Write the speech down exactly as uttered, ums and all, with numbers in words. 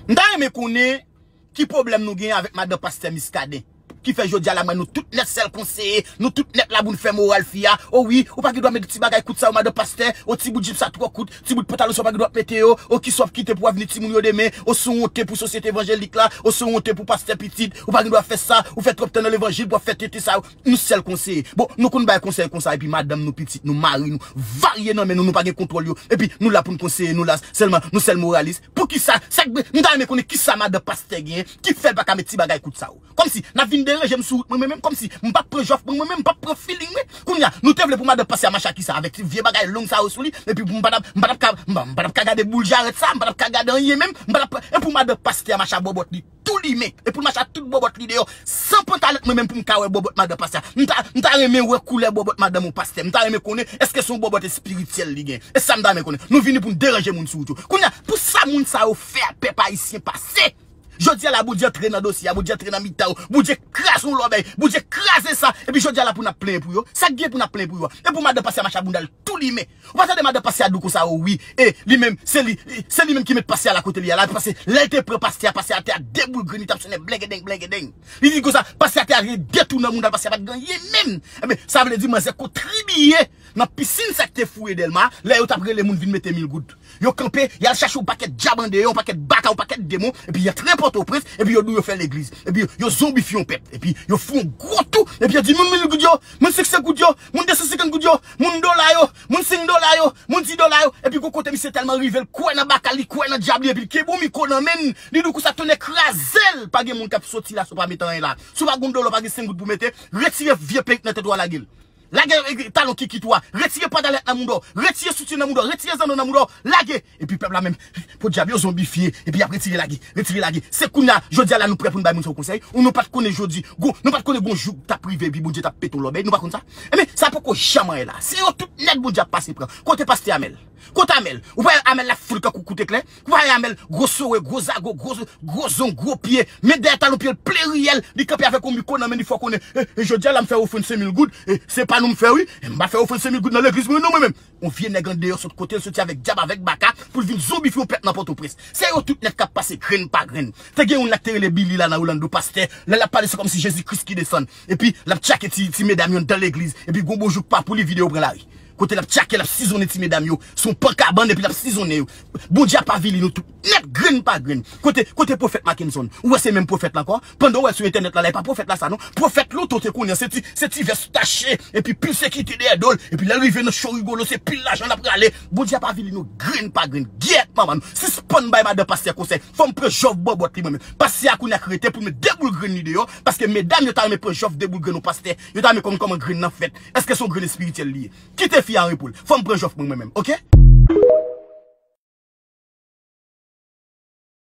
M ta renmen konnen ki pwoblèm nou gen avèk madan pastè Miskaden. Ki fè jodi a la, mwen, nou tout nèt sèl konseye, nou tout nèt la pou n fè moral fi a. O wi, ou pa gen dwa met ti bagay kout sa yo, madan pastè. O ti bout jip sa twò kout, ti bout pantalon sa ou pa gen dwa mete yo. O kisa w ap kite pou w vini timoun yo demen. O se yon wonte pou sosyete evanjelik la. O se yon wonte pou pastè pitit. Ou pa gen dwa fè sa. Ou fè twòp tan nan levanjil pou w ap fè tenten sa yo. Nou sèl konseye. Bon, nou konn bay konsèy konsa, epi madanm nou, pitit nou, mari nou, varye nan men nou, nou pa gen kontwòl yo. Epi nou la pou n konseye, nou la sèlman, nou sèl moralis. Poukisa? Sa k m ta renmen konnen kisa madan pastè genyen, ki fè l pa ka met ti bagay kout sa yo. Kòmsi, n ap vin deranje m sou wout mwen, mwen menm, kòmsi, m p ap pran jòf mwen, mwen menm, m p ap pran feeling mwen. Kounye a, nou te vle pou madan pastè a mache ak kisa, avèk ti vye bagay long sa yo sou li, epi m pa t ap, m pa t ap ka, m pa, m pa t ap ka gade boul jarèt sa, m pa t ap ka gade anyen menm, m pa t ap, e pou madan pastè a mache a bòbòt li tou limen. E pou l mache ak tout bòbòt li deyò, san pantalèt mwen menm pou m ka wè bòbòt madan pastè a. M ta, m ta renmen wè koulè bòbòt madanm yon pastè. M ta renmen konnen èske se yon bòbòt espirityèl li gen. E sa m ta renmen konnen. Nou vini pou n deranje moun sou wout yo. Kounye a, pou sa moun sa yo fè a pèp ayisyen pase. Jodi a la, Bondye antre nan dosye a, Bondye antre nan mitan yo, Bondye kraze yon lòbèy, Bondye kraze sa. Epi jodi a la pou n ap plenyen pou yo. Sa k gen pou n ap plenyen pou yo a? E pou madan pastè a mache a bounda l tou limen. Ou pa tande madan pastè a di w konsa, o wi, e li menm, se li, se li menm ki met pastè a la kote li a la, paske lè l te pran pastè a, pastè a te a de boul grenn, li t ap sonnen blengedeng, blengedeng. Li di konsa, pastè a te al detounen moun nan, pastè a pa t gen anyen menm. Ebyen, sa vle di manzè kontribiye nan pisin sa k te foure Dèlma, lè yo t ap rele moun vin mete mil goud. Yo kanpe, y al chache yon pakèt dyab andeyò, yon pakèt baka, yon pakèt demon, epi y antre Pòtoprens, epi yo di w yo fè legliz. Epi yo, yo zonbifye yon pèp. Epi yo fè yon gwo tou, epi yo di moun mil goud yo, moun senk san goud yo, moun de san senkant goud yo, moun dola yo, moun senk dola yo, moun dis dola yo. Epi gon kote misye tèlman rive, l kwè nan baka, li kwè nan dyab li, epi l kenbe yon mikwo nan men l, li di w konsa tonnè kraze l, pa gen moun k ap soti la si w pa mete anyen la. Si w pa gen yon dola, w pa gen senk goud pou mete, retire vye perik nan tèt ou a, lage l. Lage, eh, talon kikit ou a. Retire pantalèt nan mouda w. Retire soutyen nan mouda w. Retire zanno nan mouda w. Lage. Epi pèp la menm, podyab yo zonbifye. Epi y ap retire lage. Retire lage. Se kounye a, jodi a la nou prè pou n bay moun sa yo konsèy. Ou nou pa t konnen jodi. Gon, nou pa t konnen gon jou k t ap rive epi Bondye t ap pete yon lòbèy. Nou pa konn sa. Ebyen, sa poko janm anyen la. Se yo tout nèt Bondye ap pase pran. Kote pastè Amèl? Kote Amèl? Ou pa wè Amèl la foul kankou kout eklè? Ou pa wè Amèl gwo sore, gwo zago, gwo, gwo zong, gwo pye? Men dèyè talon pye l plen riyèl. Li kanpe avèk yon mikwo nan men li fè w konnen. E, e jodi a la m fè ofrann senk mil goud. E se pa nou m fè wi. E m pa fè ofrann senk mil goud nan legliz mwen non mwen menm. Yon vye nèg andeyò sot kote l soti avèk dyab, avèk baka, pou l vin zonbifye yon pèp nan Pòtoprens. Se yo tout nèt k ap pase grenn pa grenn. Te gen youn la k te rele Billy la nan Orlando, pastè. Lè l ap pale se kòmsi Jezi Kris ki desann. Epi l ap tchake ti, ti medam yo anndan legliz. Epi gon bon jou k pa pou li, videyo pran lari. Kote l ap tchake, l ap sizonnen ti medam yo. Se yon pan kabann epi l ap sizonnen yo. Bondye ap avili nou tout nèt, grenn pa grenn. Kote, kote pwofèt Mackenson? Ou wè se menm pwofèt la ankò? Pandan w wè l sou entènèt la, la e pa pwofèt la sa non. Pwofèt lontan w te konnen an, se ti, se ti vès tache, epi pil sekirite dèyè do l, epi lè l rive nan cho rigolo, se pil lajan l ap rale. Bondye ap avili nou grenn pa grenn. Gyèt manman nou. Sispann bay madan pastè konsèy. Fò m pran jòf bòbòt li mwen menm. Pastè a kounye a k rete pou l met de boul grenn li deyò, paske medam yo ta renmen pran jòf de boul grenn yon pastè. Yo ta renmen konn kòman grenn nan fèt. Èske se yon grenn espirityèl li ye? Kite fi a an repo l. Fò m pran jòf mwen mwen menm, oke?